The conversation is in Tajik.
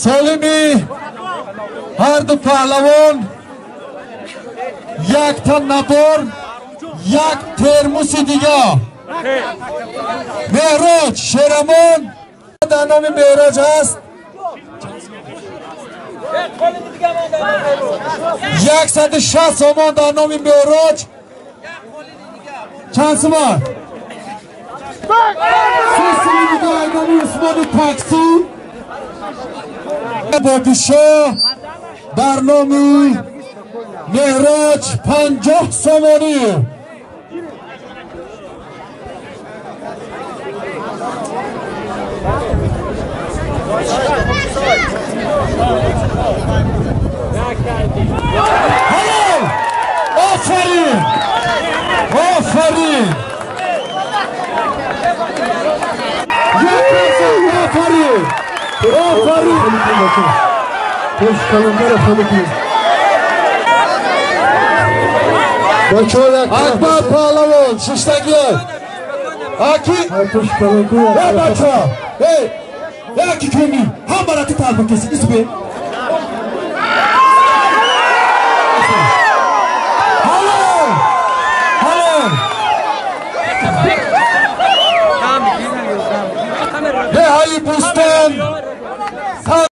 Солими ҳарду паҳлавон якта набор, як термуси дига. Меҳроҷ Шерамон дар номи Меҳроҷ ҳаст 160 сомон дар номи Меҳроҷ. Чанд сума? 3 суми дига дар номи Усмони таксӣ. Бодишоҳ дар номи Меҳроҷ 50 сомонӣ. Ҳалол! Офарин! Офарин! Офарин! Офарин! Пеш калонгаро холӣ кунед. Акбар паҳлавон шиштагиё. Аки? Пеш калонгар. Э бача! Э! Яки куни! Ҳамара ту талба кеси исбе.